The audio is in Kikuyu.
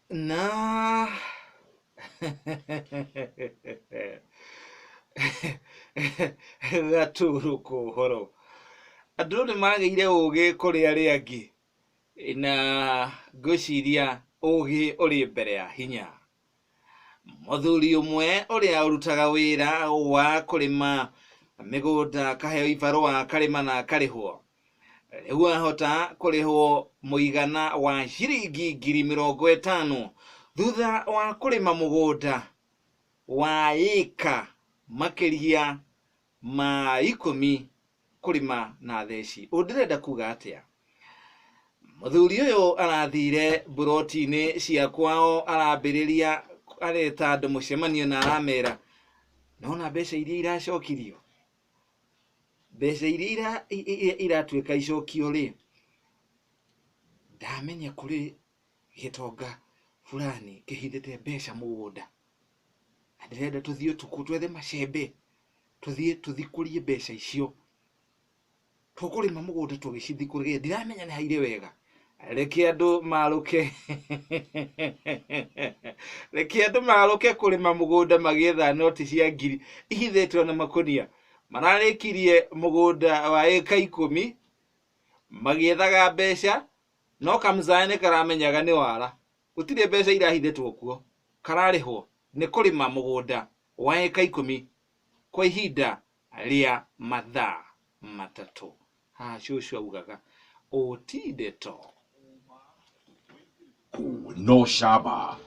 Na gaturũka ũhoro. Andũ nĩ magĩire ũgĩ kũrĩ arĩa angĩ, na ngwĩciria ũgĩ ũrĩ mbere ya hinya. Mũthuri ũmwe ũrĩa ũrutaga wĩra wa kũrĩma mĩgũnda akaheo ibarũa akarĩma na akarĩhwo, rĩu ahota kũrĩhwo mũigana wa ciringi 50,000 thutha wa kũrĩma mũgũnda wa ĩka makĩria ma 10 kũrĩma na theci. Ũũ ndĩrenda kuga atĩa? Mũthuri ũyũ arathire mburoti-inĩ cia kwao arambĩrĩria areta andũ mũcemanio na aramera nona mbeca iria iracokirio, mbeca iria iratuĩka icokio rĩ, ndamenya kũrĩ gĩtonga fulani kĩhithĩte mbeca mũgũnda na ndĩrenda tũthiĩ ũtukũ twethe macembe tũthiĩ tũthikũrie mbeca icio. Tũkũrĩma mũgũnda tũgĩcithikũragia, ndiramenya nĩ haire wega. Reke andũ marũke reke andũ marũke kũrĩma mũgũnda magĩetha noti cia ngiri ihithĩtwo na makũnia. Mararĩkirie mũgũnda wa ĩka 10 magĩethaga mbeca, no kamzae nĩ karamenyaga nĩ wara. Gũtirĩ mbeca irahithĩtwo kuo, kararĩhwo nĩ kũrĩma mũgũnda wa ĩka 10 kwa ihinda rĩa mathaa 3. Haha cũcũ augaga ũti ndeto. No shaba.